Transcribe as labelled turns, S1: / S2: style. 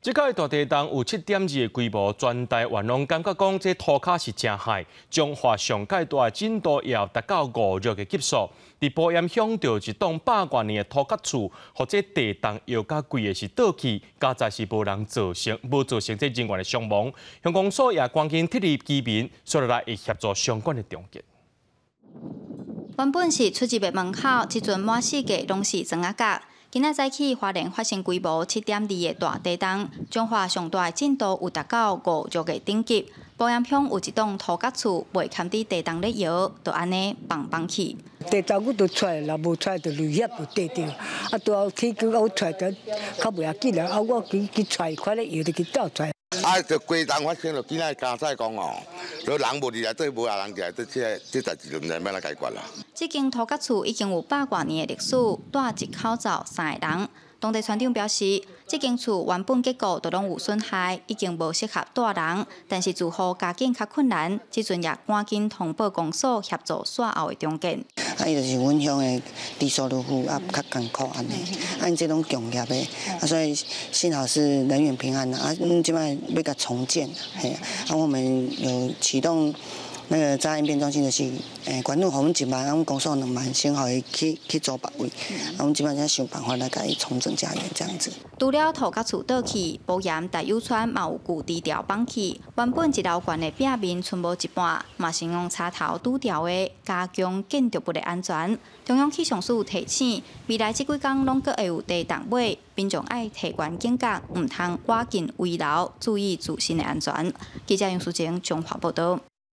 S1: 這擺大地動有7.2的規模，全台灣攏感覺講這塗跤是誠害，彰化上蓋大的震度也有達到5、6个級數。佇埔鹽鄉著一棟百外年的塗角厝，予這地動搖甲規个是倒去，佳哉是無人造成，無造成這人員的傷亡。鄉公所也趕緊撤離居民，紲落來會協助相關的重建。
S2: 原本是出入的門口，這陣滿四界攏是磚仔角。今仔早起花蓮發生規模7.2的大地動，彰化上大的震度有達到5、6个等級。埔鹽鄉有一棟塗角厝，袂堪佇地動咧搖，就按呢崩崩去。
S3: 地動阮就出來，若無出來就雷險就跌著。啊，拄好起腳我出來就較袂要緊啦。啊，我去去出來，快咧搖就去走出來。
S4: 啊，就規動發生就今仔加載講哦，就人無佇內底，無人佇內底，這這代誌就毋知欲按怎解決啦。
S2: 這間塗角厝已經有百外年的歷史，蹛一口罩三个人。當地村長表示，這間厝原本結構都攏有損害，已經無適合蹛人，但是住戶家境較困難，這陣也趕緊通報公所協助煞後的重建。
S5: 啊，伊就是阮鄉的低收入戶啊，較艱苦按呢，啊，𪜶這攏共業的，啊，所以幸好是人員平安啦，啊，阮這擺欲共重建，嘿，啊，我們有啟動那個災應變中心，就是欸，縣府予阮一萬，阮公所2萬，先予伊去去租別位，啊，阮這擺才想辦法來共伊重整家園這樣子。
S2: 除了塗角厝倒去，埔鹽大有村嘛有舊支柱崩去，原本一樓懸的壁面賰無一半，嘛是用插頭拄著的，加強建築物的安全。中央氣象署提醒，未來這幾工攏閣會有地動尾，民眾愛提懸警覺，毋通倚近危樓，注意自身的安全。記者楊淑靜彰化報導。